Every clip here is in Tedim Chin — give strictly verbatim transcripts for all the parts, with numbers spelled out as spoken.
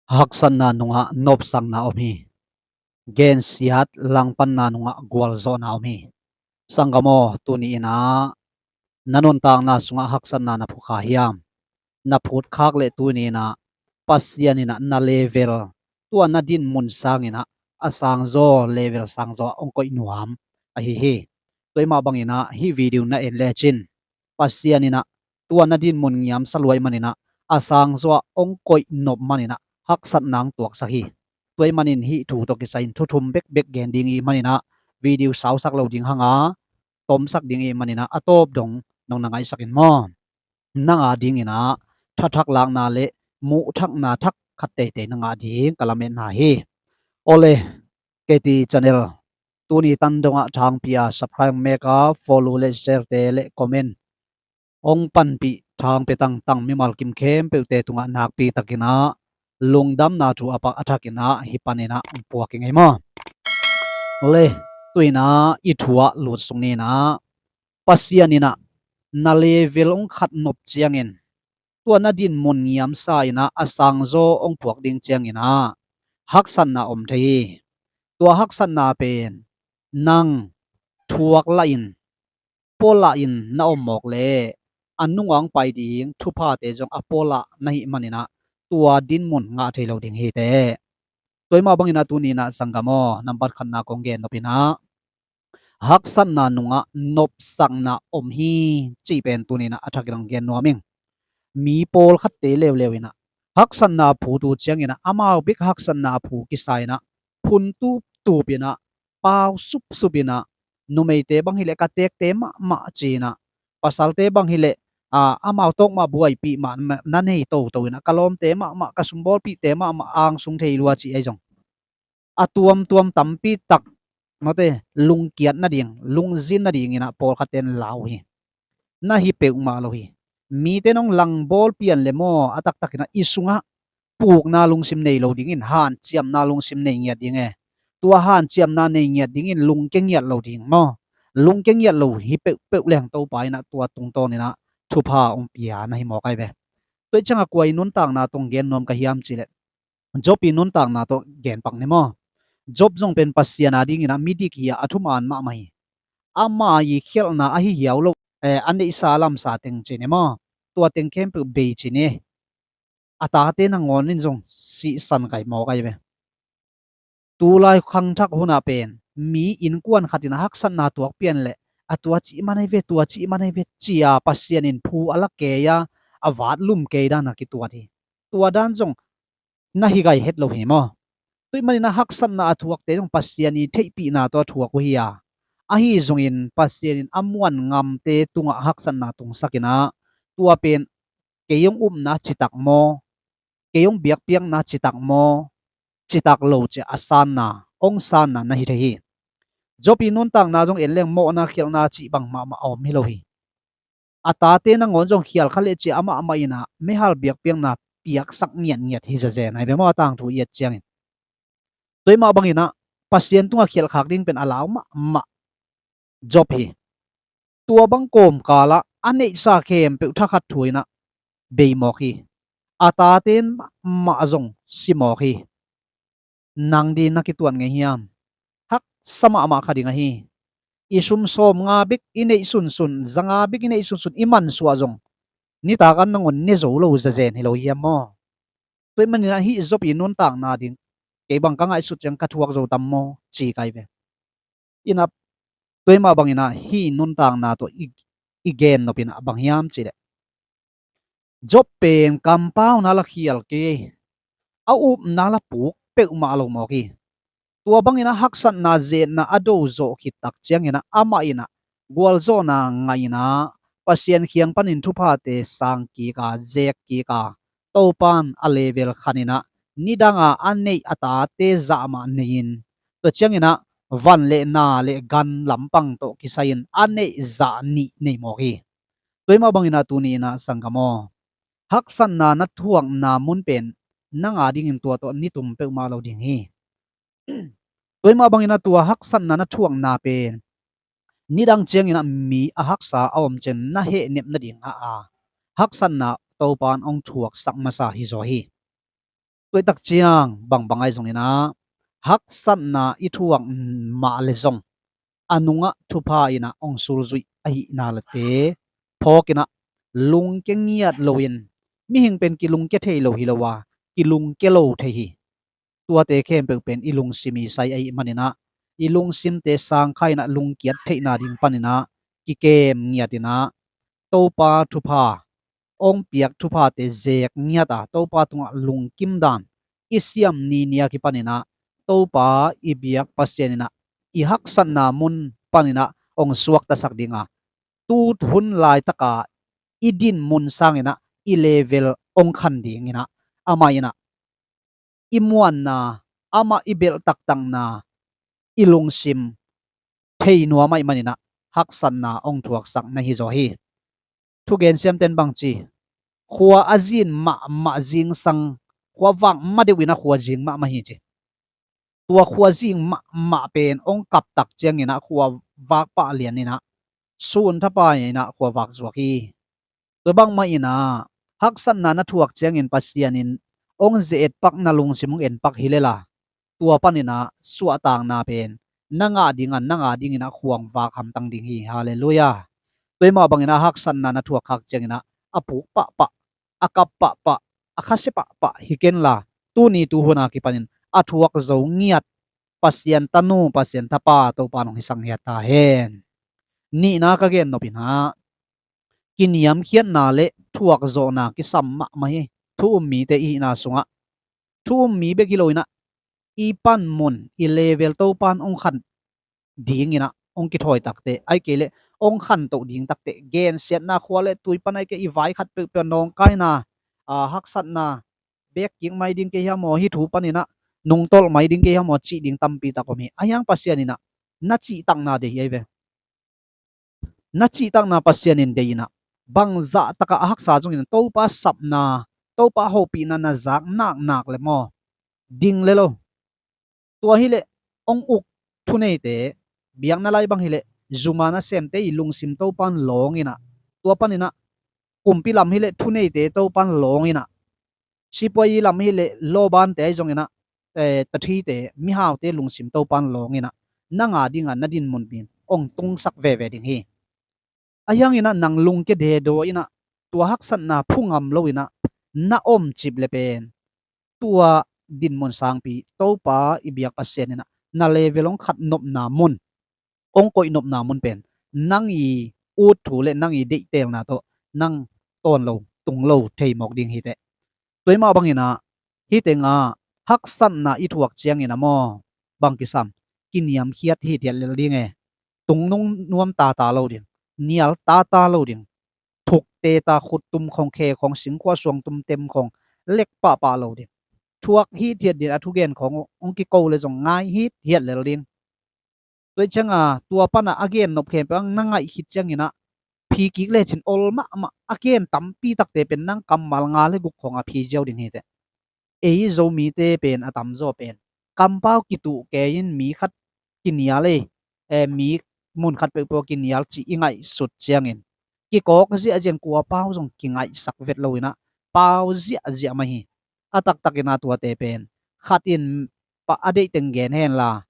Haksatna nungah nopsakna om hi. Gensiat langpanna nungah gualzawhna om hi. Sanggam aw, tuni inah na nuntakna sungah haksatna na phukha hiam? Na phutkhak leh tuni inah Pasian inah na level, tua na dinmun sanginah a sangzaw, level sangzaw ah hong koih nuam ahi hi. Tua mah banginah hih video na en lecin Pasian inah tua na dinmun ngiamsa luai maninah a sangzaw ah hong koih nop maninah haksatna hong tuaksak hi. Tua manin hih thu tawh kisai in thu thum bekbek gen ding i maninah video sausak lo ding hanga tomsak ding i maninah a tawp dong nong na ngaihsak in maw. Nang a dinginah thathak lakna le muhthakna thak khat teitei nang a ding ka lametna hi. Awle, K T channel tuni tan dongah thangpi a subscribe mek a, follow le share te le comment hong panpih thangpi tangtang mimal kim khempeuhte tungah nakpi takinah lungdamna thu a pak a thakinah hih paninah hong puak i ngei maw. Le, tuinah i thu ah lutsuk ninah Pasian inah na level hong khat nop ciangin tua na dinmun ngiamsa inah a sangzaw hong puak ding cianginah haksatna om thei hi. Tua haksatna pen nang thuak lahin, pualah in na om mawk le a nungah hong pai ding thuphate zong a pualah na hih maninah tua dinmun ngah thei lo ding hi teh. Tua mah banginah tuni inah sanggam aw, nambat khatna kong gen nop inah haksatna nungah nopsakna om hi cih pen tuni inah a thakin hong gen nuam ing. Mi pawlkhatte leuleu inah haksatna phu tu cianginah amau bek haksatna phu kisa inah phun tuptup inah pau supsup inah numeite bang hileh ka tekte mahmah ci inah pasalte bang hileh amau tawk mah buaipih mah na nei toto inah ka lawmte mahmah ka sumbawlpihte mahmah angsung thei lua ci ei zong a tuamtuam tampi tak mate lungkiat nading, lungzin nading inah pawlkhatte in lau hi. Na hi peuhmah lo hi. Mite nong langbawl pian le maw a taktak inah i sungah pukna lungsim nei lo dingin hanciamna lungsim nei ngiat ding e. Tua hanciamna nei ngiat dingin lungke ngiat lo ding maw. Lungke ngiat lo hi peuhpeuh leng Topa inah tua tungtawn inah thupha hong pia na hi mawk ai ve. Tua i ciangah kua i nuntakna tawh gen nuam ka hiam cihleh Job i nuntakna tawh gen pak ni maw. Job zong pen Pasian a dinginah midik hi a, a thuman mahmah hi. Ama i khialhna ahi hiau lo, eh, a neihsa a lamsa teng ci ni maw. Tua teng khempeuh bei ci ni. A tate nangawn in zong sihsan kai mawk ai ve. Tulai khangthak hunah pen mi innkuan khat in a haksatna tuak pian leh a tua cih man ai ve, tua cih man ai ve cia Pasian in phu a la kei a, a vat lum kei dan a kituat hi. Tua dan zong na hi gai het lo hi maw. Tua maninah haksatna a thuakte zong Pasian i theihpihna tawh a thuak uh hi a, ahi zongin Pasian in a muan ngamte tungah haksatna tungsak inah tua pen kei hong upna citak maw, kei hong biakpiakna citak maw, citak lo cia a sanna, hong sanna na hi thei hi. Job i nuntakna zong en leng mawhna khialhna cih bang mahmah a om hi lo hi. A tate nangawn zong khial kha leh cia amah amah inah meihal biakpiakna piaksak ngiatngiat hi zazen ai ve maw a tangthu i et ciangin. Tua mah banginah Pasian tungah khialhkhak ding pen a lau mahmah Job hi. Tua bang kawmkalah a neihsa khempeuh thakhat thu inah bei mawk hi. A tate in mahmah zong si mawk hi. Nang ding na kituat ngei hiam? Haksa mahmah kha ding ahi. I sum sawm nga bek i neih sunsun, za nga bek i neih sunsun i mansuah zong nitak an nangawn ne zo lo zazen hi lo hiam maw? Tua maninah hih Job i nuntakna ding kei bang ka ngaihsut ciang ka thuak zo tam maw ci kai ve. Inah tua mah banginah hih nuntakna tawh i, i gen nop inah bang hiam cihleh Job pen kampauna la khial kei, a upna la puk peuhmah lo mawk hi. Tua bangin a haksatna zetna a do zawh khit tak ciangin ah amah in ah gualzawhna ngah in ah Pasian kiang panin thuphate sang kik a, zek kik a, Topa'n a level khan in ah nidang a a neih a tate zah mah nei in, tua ciangin ah van le na le gan lampang tawh kisai in a neih zah nih nei mawk hi. Tua mah bangin ah tuni in ah sanggam aw, haksatna na thuakna mun pen nang a dingin tua tawh nitum peuhmah lo ding hi. Tua mah bangin ah tua haksatna na thuakna pen nidang ciangin ah mi a haksa a om ciang na hehnep nading a, a haksatna Topa'n hong thuaksak masa hi zaw hi. Tuaitak ciang bangbang ahi zongin ah haksatna i thuak mah le zong a nungah thupha in ah hong sulzuih ahihna late phawk in ah lungkia ngiat loin mihing pen kilungkia thei lo hi lo a, kilungkia lo thei hi. Tuate khempeuh pen i lungsim i sai ahih manin ah i lungsimte sangkha in ah lungkiat theihna ding panin ah kikem ngiat in ah Topa thupha hong piak thuphate zek ngiat a, Topa tungah lungkim dan i siam ni ni a kipan in ah Topa i biak Pasian in ah i haksatna mun panin ah hong suaktasak ding a, tu hun laitaka i din mun sangin ah i level hong khan ding in ah amah in ah i muanna, amah i belh taktakna i lungsim thei nuam ahih manin ah haksatna hong thuaksak na hi zaw hi. Thugen siamten bang ci, khua a zin mahmah zingsang, khua vak ma deuh in ah khua zing mahmah hi ci. Tua khua zing mahmah pen hong kaptak ciangin ah khua vak pah lian in ah sun thapai in ah khua vak zuak hi. Tua bangmah in ah haksatna na thuak ciangin Pasian in hong ze-et pak, na lungsim hong en pak hi lel a, tua panin ah suahtakna pen na ngah ding a, na ngah dingin ah khua hong vak hamtang ding hi. Halleluiah. Tua mah bangin ah haksatna na thuak khak ciangin ah a puk pahpah, a kap pahpah, a khasia pahpah hi kenla, tuni tu hun a kipanin a thuak zo ngiat Pasian tanu, Pasian tapa Topa in hong hisak ngiat ta hen. Nihna ka gen nop in ah kiniamkhiatna le thuakzawhna kisam mahmah hi. Thu um mite i hihna sungah thu um mi bek hi lo in ah i panmun, i level Topa in hong khan ding in ah hong kithawi takte, ahih kei leh hong khantoh ding takte, gensiatna khua le tui pan ahih kei leh i vai khat peuhpeuh nawngkaina, a, haksatna bek kik mai ding kei hiam aw, hih thu panin ah nungtolh mai ding kei hiam aw cih ding tampi tak om hi. Ahi hang Pasian in ah na cihtakna deih hi ahi ve. Na cihtakna Pasian in deih in ah bangzah takah a haksa zongin Topa sapna, Topa hopihna na zak naknak le maw, ding le lo. Tua hi leh hong uk thuneite, biakna lai bang hi leh zuma nasemte i lungsim Topa in lawng in ah, tua panin ah kumpi lam hi leh thuneite Topa in lawng in ah, sipuai lam hi leh lawbante ahi zongin ah, eh, tathite, mihaute lungsim Topa in lawng in ah na ngah ding a, na dinmun pen hong tungsak veve ding hi. Ahi hangin ah nang lungkia dedaw in ah tua haksatna phu ngam lo in ah na om cip le pen tua dinmun sangpi Topa i biak Pasian in ah na level hong khat nopna mun, hong koih nopna mun pen nang i ut thu le nang i deihtelna tawh nang tawn lo, tung lo thei mawk ding hi teh. Tua mah bangin ah hih tengah haksatna i thuak ciangin ah maw, bang kisam, kiniamkhiat hithiat lel ding e. Tungnung nuam tata lo ding, nial tata lo ding, thuk teta, khuttum khawng, khe khawng, singkhuah suangtum tem khawng lek pahpah lo ding. Thuak hithiat ding, a thugen khawng hong kiko le zong ngai hithiat lel ding. Tua ciangin ah tua pan ah a gen nop khempeuh ang na ngaih khit ciangin ah phi kik lecin ol mahmah, a gen tampi takte pen nang kammal nga le guk khawng a phi ziau ding hi teh. Ei Zomite pen a tamzaw pen kampau kituh kei in mi khat kinial ei, eh, mi mun khat peuhpeuh kinial cih i ngaihsut ciangin kikawk ziahziah in kua pau zong kingaihsak vet lo in ah pau ziahziah mah hi. A taktak in ah tuate pen khat in pa a deih teng gen henla,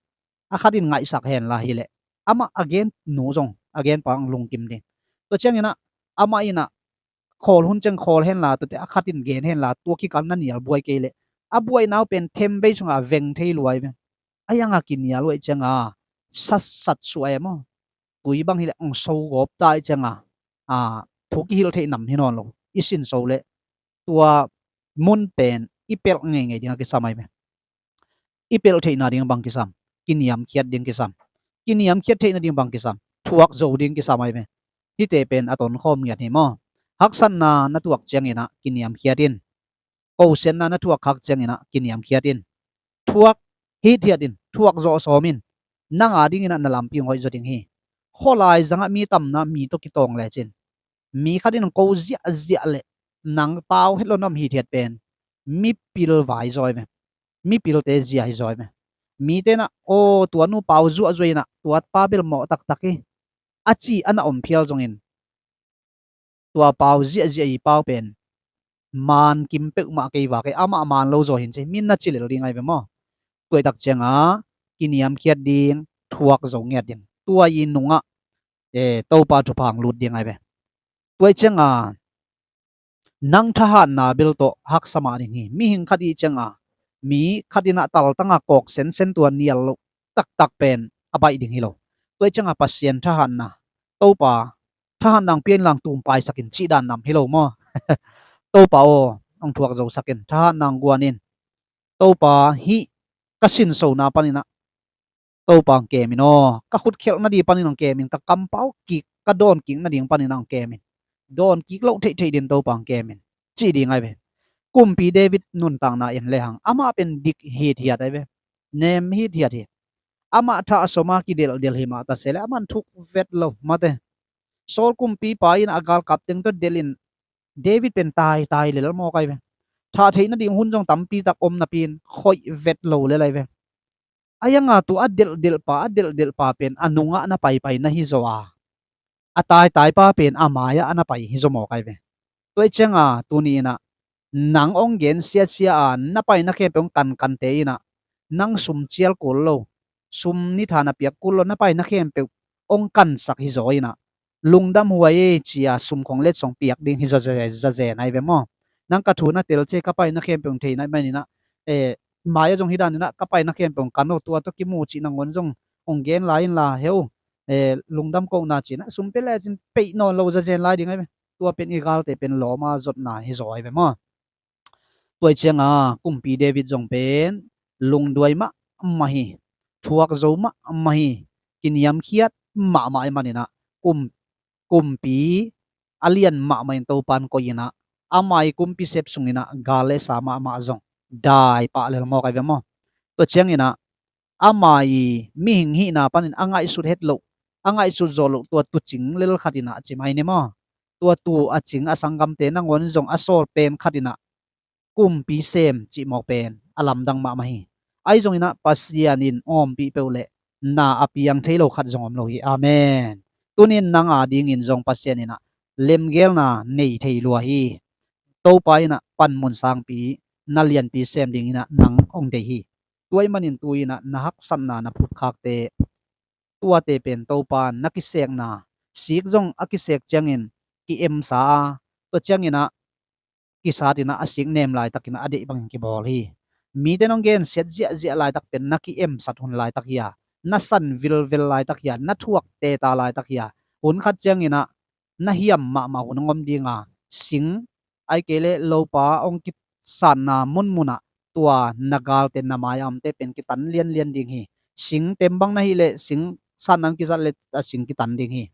a khat in ngaihsak henla hi leh amah a gen nu zong a gen pa ang lungkim ding. Tua ciangin ah amah in ah khawl hun ciang khawl henla, tuate a khat in gen henla, tua kikal na nial buai kei leh a buaina uh pen themvei sungah veng thei lua hi ve. Ahi hang a kinial uh ahih ciangin ah satsat suah e maw, tui bang hi leh hong so gawp ta ahih ciangin ah, a, thu kihilh theih nam hi nawn lo, i sin so leh tua mun pen i pelh ngeingei ding a kisam ahi ve. I pelh theihna ding bang kisam, kiniamkhiat ding kisam. Kiniamkhiat theihna ding bang kisam, thuak zo ding kisam ahi ve. Hihte pen a tonkhawm ngiat hi maw. Haksatna na thuak ciangin ah kiniamkhiat in. Kosiatna na thuak khak ciangin ah kiniamkhiat in. Thuak hithiat in, thuak zawh sawm in. Nang a dingin ah na lampi hong hoih zaw ding hi. Khualai zangah mi tamna mi tawh kitawng lecin mi khat in hong ko ziahziah leh nang pau het lo na om hithiat pen mipil vai zaw hi ve. Mipilte zia hi zaw hi ve. Mite in ah, aw, tua nu pau zuahzuah in ah tua pa bel mawh taktak hi, a ci a na om phial zongin tua pau ziahziah i pau pen Maan kim peuhmah kei va kei, amah maan lo zaw hin ci, min na ci lel ding ai ve maw. Tuaitak cianga kiniamkhiat ding, thuak zo ngiat ding. Tua i nungah eh, Topa thupha hong lut ding ai ve. Tuai cianga nang thahatna bel tawh haksa mah ding hi. Mihing khat i cianga mi khat inah taltanga kawk sensen tua nial loh taktak pen a baih ding hi lo. Tuai cianga Pasian thahatna, Topa thahatna hong pia inlang tumpaisakin cih dan nam hi lo maw. Topa aw, hong thuak zosakin thahatna hong guanin, Topa hih ka sinsona paninah Topa hong kemin aw, ka khutkhelh nading panin hong kemin, ka kampau kik, ka dawn kik nading panin hong kemin. Dawn kik loh theihtheih din Topa hong kemin, cih ding ai ve. Kumpi David nuntakna en lehang amah pen dik hithiat ai ve. Nem hithiat hi. Amah thah soma kidelhdel hi mah ta se le aman thuk vet lo mate. Saul kumpipa in a galkap teng tawh delhin David pen taitai lel mawk ai ve. Thah theih nading hun zong tampi tak om napi in khoih vet lo lel ai ve. A yanga tu a delhdelhpa a delhdelhpa pen a nungah na paipai na hi zaw a, a taitaipa pen a mai-ah a na pai hi zaw mawk ai ve. Tuai cianga tuni inah nang hong gen siasia a na paina khempeuh hong kankante inah nang sum cial kul lo, sum nitha na piak kul lo, na paina khempeuh hong kansak hi zaw inah lungdam huai e cia sum khong letsong piak ding hi zazen ai ve maw. Nang ka thu na tel cia ka paina khempeuh hong thei nai maninah eh, mai-ah zong hi daninah ka paina khempeuh hong kan aw, tua tawh kimu cih nangawn zong hong gen lai inla heu, eh, lungdam kohna cinah sum pia lecin peih nawn lo zazen lai ding ai ve. Tua pen i galte pen lawma zotna hi zaw ai ve maw. Tuai cianga kumpi David zong pen lungduai mahmah hi, thuak zo mahmah hi, kiniamkhiat mahmah i maninah kum, kumpi a lian mahmah in Topan koih inah ama i kumpi sep sunginah gal le sa mahmah zong dai pah lel mawk ai ve maw. Tua cianginah ama i mihing hihna panin a ngaihsut het loh, a ngaihsut zawh loh tua tucing lel khatinah ci mai ni maw. Tua tu a cing a sanggamte nangawn in zong a sawl pen khatinah kumpi sem cih mawk pen a lamdang mahmah hi. Ahi zonginah Pasian in awmpih peuh leh na a piang thei lo khat zong om lo hi. Amen. Tunin nang a dingin zong Pasian inah lemgelna nei thei lua hi. Topa inah panmun sangpi na lianpi sem dinginah nang hong dei hi. Tua i manin tu inah na haksatna na phutkhakte tuate pen Topa na kisekna, sik zong a kisek ciangin ki-emsa a, tua cianginah kisat inah a sik nem laitakinah a deih bangin kibawl hi. Mite nong gensiat ziahziah laitak pen na ki-emsat hun laitak hi a, na san vilvel laitak hi a, na thuak teta laitak hi a, hun khat cianginah na hiam mahmah hun hong om dinga, sing ai kei leh lopa hong kisatna munmunah tua na galte na mai-a omte pen kitan lianlian ding hi. Sing tembang na hih leh sing satna hong kizat leh a sing kitan ding hi.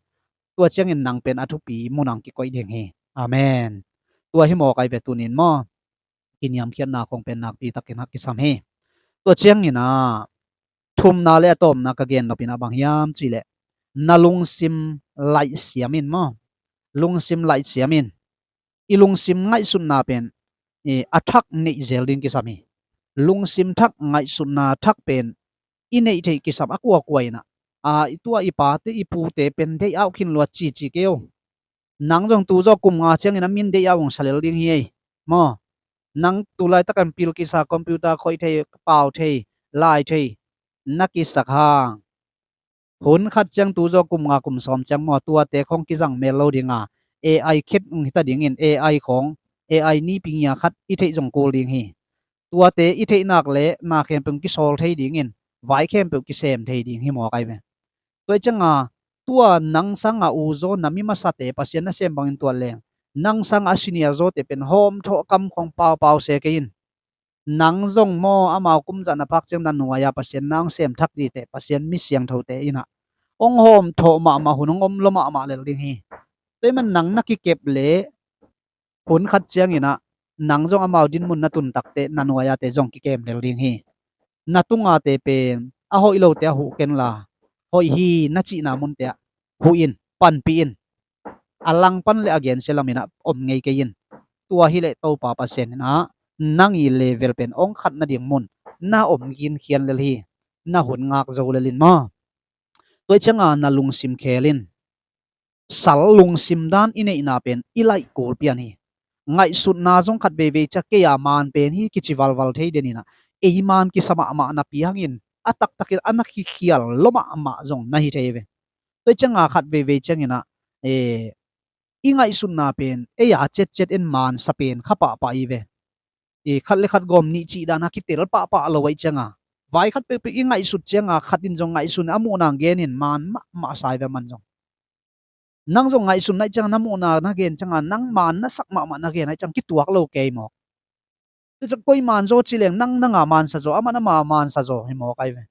Tua ciangin nang pen a thupi munah hong kikoih ding hi. Amen. Tua hi mawk ai ve tunin maw. Kiniamkhiatna khong pen nakpi takin hak kisam hi. Tua cianginah thumna le a tawpna ka gen nopinah bang hiam cihleh na lungsim laihsiam in maw. Lungsim laihsiam in. I lungsim ngaihsutna pen eh, a thak neih zel ding kisam hi. Lungsim thak ngaihsutna thak pen i neih theih kisam a kuakua inah a, i tua i pate i pute pen deih auh khin lua cici kei o. Nang zong tu zaw kum nga ciangin a min deih auh hong sa lel ding hi ei maw. Nang tu laitakin pil kisa, computer khoih thei, pau thei, lai thei na kisak hang hun khat ciang tu zaw kum nga kum sawm ciang maw, tuate khong kizang mel lo dinga, A I khet hong hita dingin, A I khong, A I nipi ngia khat i theih zong kul ding hi. Tuate i theih nak le na khempeuh kisawl thei dingin vai khempeuh kisem thei ding hi mawk ai ve. Tua i cianga tua nang sanga u zaw na mi masate Pasian na sem bangin tuat leng, nang sanga a senior zawte pen hawmthawh kam khong paupau se kei in. Nang zong maw amau kum zah na phak ciang na nuai-a Pasian na hong sem thak dite, Pasian mi siangthote inah hong hawmthawh mahmah hun hong om lua mahmah lel ding hi. Tua i man nang na kikep le hun khat cianginah nang zong amau dinmun na tun takte na nuai-ate zong kikem lel ding hi. Na tungate pen a hoih lote ah huh kenla, hoih hi na cihna munte ah huh in, panpih in. A langpan le a gensia laminah om ngei kei in. Tua hileh Topa Pasian inah nang i level pen hong khat nading mun na om ginkhian lel hi. Na hun ngak zo lel in maw. Tua i cianga na lungsim khel in. Sal lungsim dan i neihna pen i laih kul pian hi. ngaihsutna zong khat veivei ciang kei a maan pen hi kici valval thei den inah, ei maan kisa mahmah napi hangin a taktakin a na kikhial lua mahmah zong na hi thei ve. Tua cianga khat veivei cianginah, eh, i ngaihsutna pen ei a cetcet in mansa pen kha pahpah i ve. I khat le khat gawm nih cih dana kitel pahpah lo aih cianga, vai khat peuhpeuh i ngaihsut cianga khat in zong ngaihsun a muhna genin maan mahmah sa i ve, man zong. Nang zong ngaihsun naih cianga na muhna na gen cianga nang maan na sak mahmah na gen aih ciang kituak lo kei mawk. Tua ciang koi maan zaw ci leng nang nanga mansa zaw, amah na ma mansa zaw hi mawk ai ve.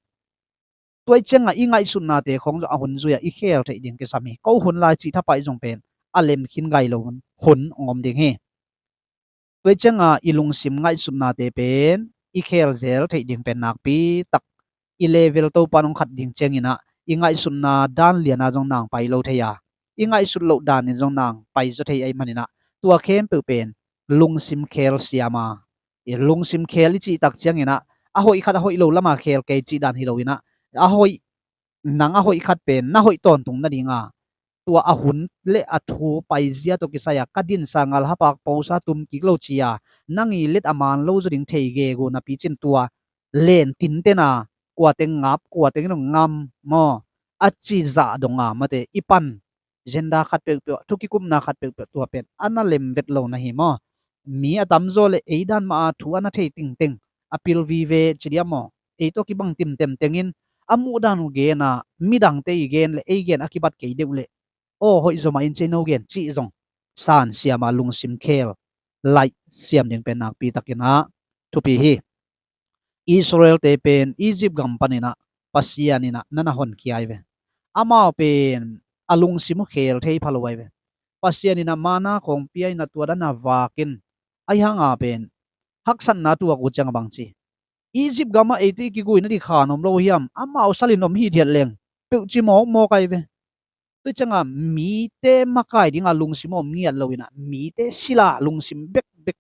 Tua aih cianga i ngaihsutnate khong zong a hun zui-a i khel theih ding kisam hi. Ko hun lai cih thapai zong pen a lemkhin gai lo hun hong om ding hi. Tua aih cianga i lungsim ngaihsutnate pen i khel zel theih ding pen nakpi tak i level Topa nong khat ding cianginah i ngaihsutna dan liana zong nang pai lo thei a, i ngaihsut loh danin zong nang pai zaw thei aih maninah tua khempeuh pen lungsim khel siama, i lungsim khel i cih tak cianginah a hoih khat a hoih lo lama khel kei cih dan hi loinah a hoih, nang a hoih khat pen na hoih tawntung nadinga tua a hun le a thu paizia tawh kisai-a ka dinsa ngal hapak posa tum kik lo ci-a nang i let a maan lo zaw ding thei gegu napi cin tua len tintena kuateng ngap kuateng in ngam maw a ci zah donga mate i pan zenda khat peuhpeuh, thu kikupna khat peuhpeuh tua pen a na lem vet lo na hi maw? Mi a tamzaw le ei dan mah a thu a na thei tingteng a pil vive ci dia maw? Ei tawh kibang timtem tengin a muhdan uh gena midangte i gen le ei gen a kibat kei deuh le aw hoih zaw mah in cei no gen cih zong san siama lungsim khel laih siam ding pen nakpi takinah thupi hi. Israelte pen Egypt gam paninah Pasian inah na na honkhia ai ve. Amau pen a lungsim uh khel thei pha lo ai ve. Pasian inah mana khong pia inah tua dana vakin aihanga pen haksatna tuak uh cianga bang ci, Egypt gamah eite i kiguina dih khan om lo hiam? Amau salin om hithiat leng peuh ci mawkmawk ai ve. Tua cianga mite makai dinga lungsim om ngiat loinah mite sila lungsim bekbek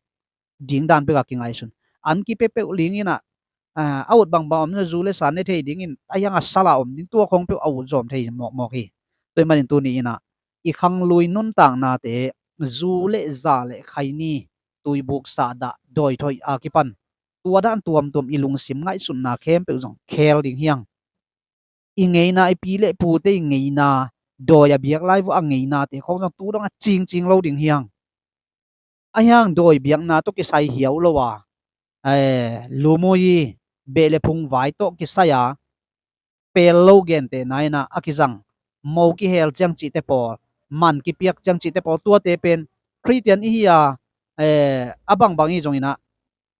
ding dan beka kingaihsun. An kipia peuh linginah a ut bangbang om na zu le sa ne thei dingin a hianga sala om ding tua khong peuh a ut zawm thei mawkmawk hi. Tua i manin tuni inah i khanglui nuntaknate zu le za le khaini tuibuk sahdah dawithoih a kipan tua dan tuamtuam i lungsim ngaihsutna khempeuh zong khel ding hiang. I ngeina i pi le pute i ngeina dawi a biak lai vua a ngeinate khong zong tu dong a cingcing lo ding hiang. A hiang dawi biakna tawh kisai hiau lo a, eh, lumui beh le phung vai tawh kisai a pel lo gente naina a kizang mo kihel ciang cihte pawl, man kipiak ciang cihte pawl tuate pen Khristian i hi a, eh, a bangbang i zonginah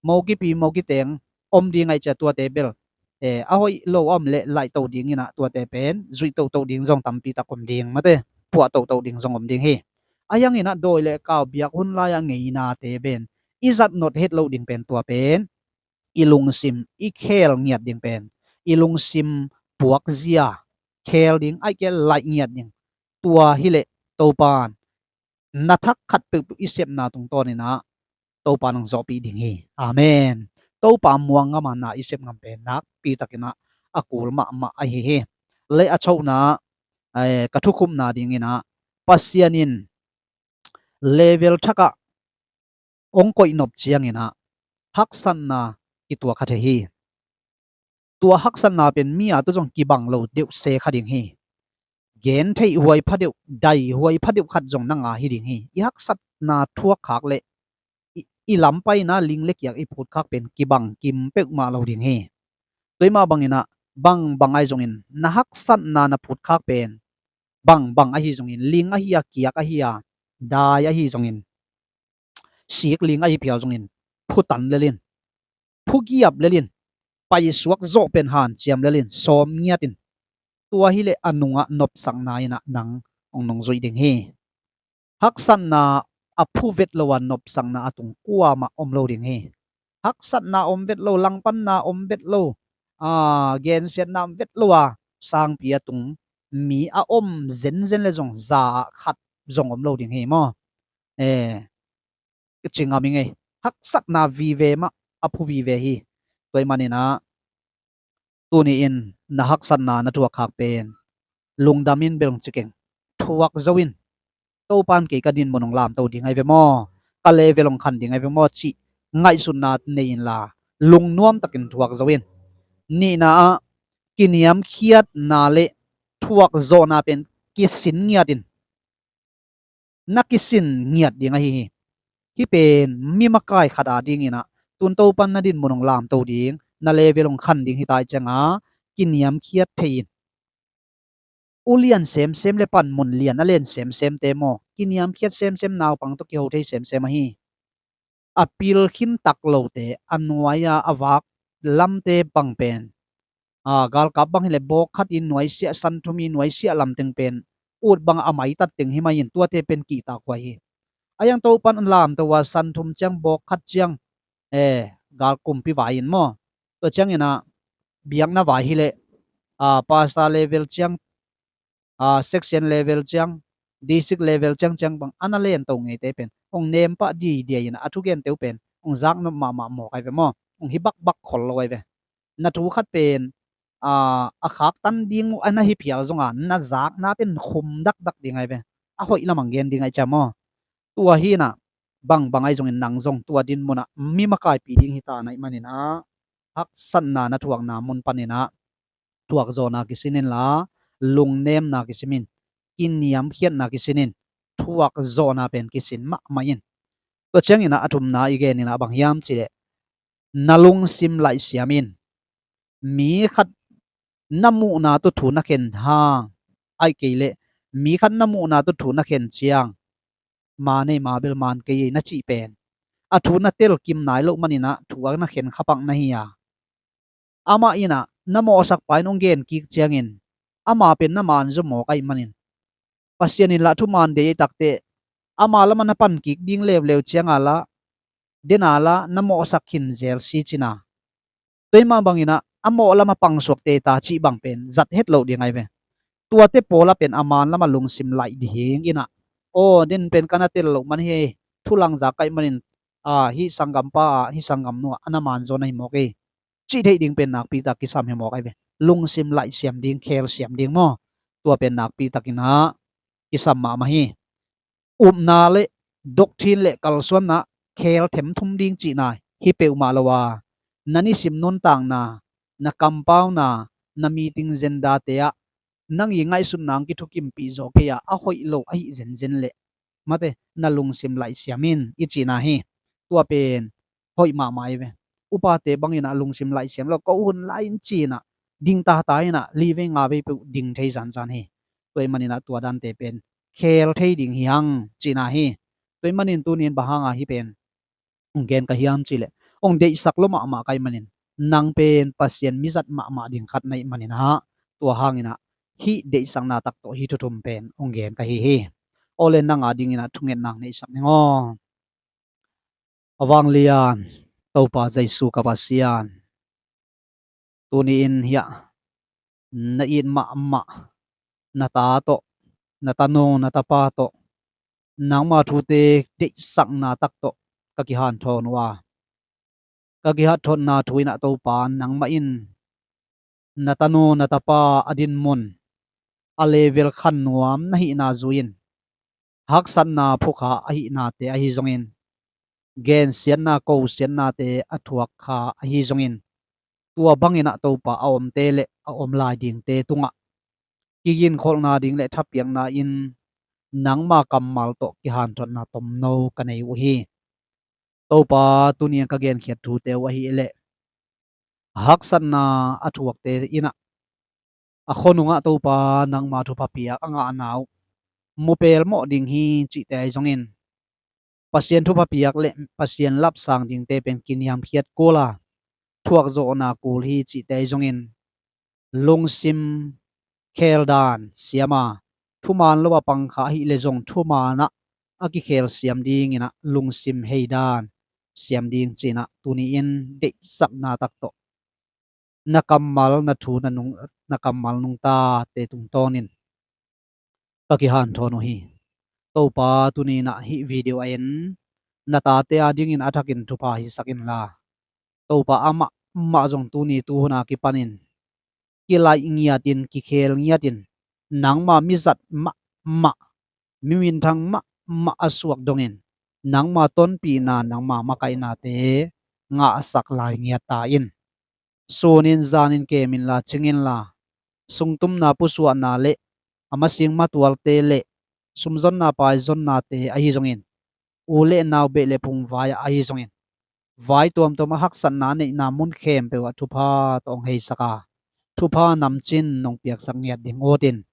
mo kipi mo kiteng om ding aih cia tuate bel, eh, a hoih lo a om le laihto dinginah tuate pen zuih toto ding zong tampi tak om ding mate puah toto ding zong om ding hi. A hianginah dawi le kau biak hun lai-a ngeinate pen i zat not het lo ding pen tua pen i lungsim i khel ngiat ding pen i lungsim puakzia khel ding aih kei laih ngiat ding tua hileh Topan na thak khat peuhpeuh i sepna tungtawninah Topa nang zawhpih ding hi. Amen. Topa muang ngama na i sep ngam pen nakpi takinah a kul mahmah ahi hi. Le a chona, eh, ka thukhupna dinginah Pasian in level thakah hong koihnop cianginah haksatna kituak kha thei hi. Tua haksatna pen mi a tu zong kibang lo deuh se kha ding hi. Gen theih huai pha deuh, dai huai pha deuh khat zong nanga hi ding hi. I haksatna thuakkhak le i, i lampaina ling le kiak i phutkhak pen kibang kim peuhmah lo ding hi. Tua i mah banginah bangbang ahi zongin na haksatna na phutkhak pen bangbang ahi zongin, ling ahi a, kiak ahi a, dai ahi zongin, sik ling ahi phial zongin phutan lelin, phugiap lelin, paisuak zawh pen hanciam lelin sawm ngiatin tua hileh a nungah nopsakna inah nang hong nungzuih ding hi. Haksatna a phu vet lo a nopsakna a tung kuamah om lo ding hi. Haksatna om vet lo, langpanna om vet lo, a, gensiatna om vet lo a sangpi a tung mi a om zenzen le zong za ah khat zong om lo ding hi maw? Eh, ka ci ngam i ngei. Haksatna vive mah a phu vive hi. Tua i maninah tuni in na haksatna na thuakkhak pen lungdam in bel hong ci keng, thuak zo in. Topan kei ka dinmun hong lamto ding ahi ve maw? ka level hong khan ding ahi ve maw cih ngaihsutna nei inla, lungnuam takin thuak zo in. Nihna ah, kiniamkhiatna le thuakzawhna pen kisin ngiat in. Na kisin ngiat ding ahi hi. Hih pen mi makai khat a dingin ah, tun Topan na dinmun hong lamto ding, na level hong khan ding hi ta ih cianga, kiniamkhiat thei in. Ulian semsem le panmun lian a len semsemte maw, kiniamkhiat semsem, naupang tawh kiho thei semsem ahi. A pil khin tak lote, a nuai-a a vak lamte bang pen, a, galkap bang hileh bawk khat i nuaisiah, san thum i nuaisiah lamteng pen, ut bang a maitat teng hi mai in, tuate pen kihtak huai hi. A iang Topan lamto a san thum ciang, bawk khat ciang, e, gal kumpi vai in maw. Tua ciangin ah, biakna vai hileh, a, pastor level ciang, a, section level ciang, district level ciang ciang bang a na lento ngeite pen hong nempah didia in a thugente uh pen hong zaknop mahmah mawk ai ve maw. Hong hi bakbak khol lo ai ve. Na thu khat pen, a, a khaktan ding uh a na hi phial zonga, na zakna pen khum dakdak ding ai ve. A hoih lamah gen ding ai cia maw. Tua hi inah, bangbang ai zongin nang zong tua dinmunah mi makaipi ding hi ta na ih maninah, haksatna na thuakna mun paninah thuakzawhna kisin inla, lungnemna kisim in, kiniamkhiatna kisin in, thuakzawhna pen kisin mahmah in. Tua cianginah a thumna i geninah bang hiam cihleh, na lungsim laihsiam in. Mi khat na muhna tawh thu na khen hang, aih kei leh, mi khat na muhna tawh thu na khen ciang, ma nei ma bel man kei ei na cih pen, a thu na telkim nai loh maninah thu a na khen khapak na hi a. Amah inah na mawhsak pa in hong gen kik ciangin, ama pen na man zaw mawk aih manin, Pasian in lah thuman deih ei takte, ama lamah na pan kik ding leuleu cianga lah, dena lah na mawhsak khin zel si cina. Tua ih mah banginah a mawh lamah pangsuak teta cih bang pen zat het loh ding ai ve. Tuate pawlah pen a man lamah lungsim laih ding inah, aw, den pen ka na tel loh man hi, thulang zak kaih manin, a, hih sanggampa a, hih sanggamnu a, a na man zaw na hi mawk ei, cih theih ding pen nakpitak kisam hi mawk ai ve. Lungsim laihsiam ding, khelsiam ding maw. Tua pen nakpitakinah kisam mahmah hi. Upna le doctrine le kalsuanna khel themthum ding cihna hi peuhmah lo a, na nisim nuntakna, na kampauna, na meeting zendate ah nang i ngaihsutna hong kithukimpih zawh kei a, a hoih lo ahi zenzen leh, mate, na lungsim laihsiam in i cihna hi. Tua pen hoih mahmah ai ve. Upate banginah lungsim laihsiam lo, ko hun lai in cinah ding tata inah li vei nga vei peuh ding thei zanzan hi. Tua ih maninah tua dante pen khel thei ding hi hang cihna hi. Tua ih manin tunin bang hanga hih pen hong gen ka hiam cihleh, hong deihsak lo mahmah ka ih manin, nang pen Pasian mizat mahmah ding khat na ih maninah, tua hanginah hih deihsakna tak tawh hih thuthum pen hong gen ka hi hi. Awle, nang a dinginah thungetna hong neihsak ning aw. A vanglian Topa Jesu ka Pasian, tuni-in hiah na it mahmah na ta tawh, na tanu, na tapa tawh, nangma thute deihsakna tak tawh ka kihanthawn uh a, ka kihahthawnna thu inah Topa, nangmah in na tanu, na tapa a dinmun, a level khan nuam na hihna zui-in, haksatna phukha ahihnate ahi zongin, gensiatna kosiatnate a thuak kha ahi zongin, tua banginah Topa a omte le a om lai dingte tungah kiginkholhna ding le thapiakna in nangma kammal tawh kihanthawnna tomno ka nei uh hi. Topa, tuni-in ka genkhiat thute uh ahih leh, haksatna a thuakte inah, a khonungah Topa nangma thupha piak a ngahna uh mu pelmawh ding hi cihte ahi zongin, Pasian thupha piak le Pasian lapsang dingte pen kiniamkhiat kul a, thuakzawhna kul hi cihte ahi zongin, lungsim kheldan siam a, thuman lo a pangkha ahih leh zong thumanah a kikhelsiam dinginah lungsim heidan siam ding cinah tuni-in deihsakna tak tawh na kammal, na thu, na nung, na kammal nungtate tungtawnin ka kihanthawn uh hi. Topa, tuni inah hih video a en na tate a dingin a thakin thupha hisak inla, Topa, amah mah zong tuni tuhuna kipanin kilaih ngiatin, kikhel ngiatin, nangma mizat mahmah, mi minthang mahmah a suak dongin, nangma tonpihna, nangma makaihnate ngahsak lai ngiat ta in. Sunin zanin kemin la cingin la, sungtumna pusuahna le a masing matualte le sumzonna paizonnate ahi zongin, u le nau beh le phung vai ahi zongin, vai tuamtuam a haksatna neihna mun khempeuh ah thupha tawh hong heisak a, thupha namcin nong piaksak ngiat ding utin,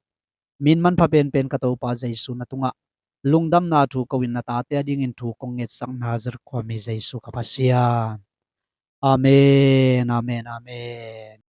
min manpha penpen ka Topa Jesu na tungah lungdamna thu ko-in na tate adingin thu kong ngetsak Nazareth khuami Jesu ka Pasian. Amen, amen, amen.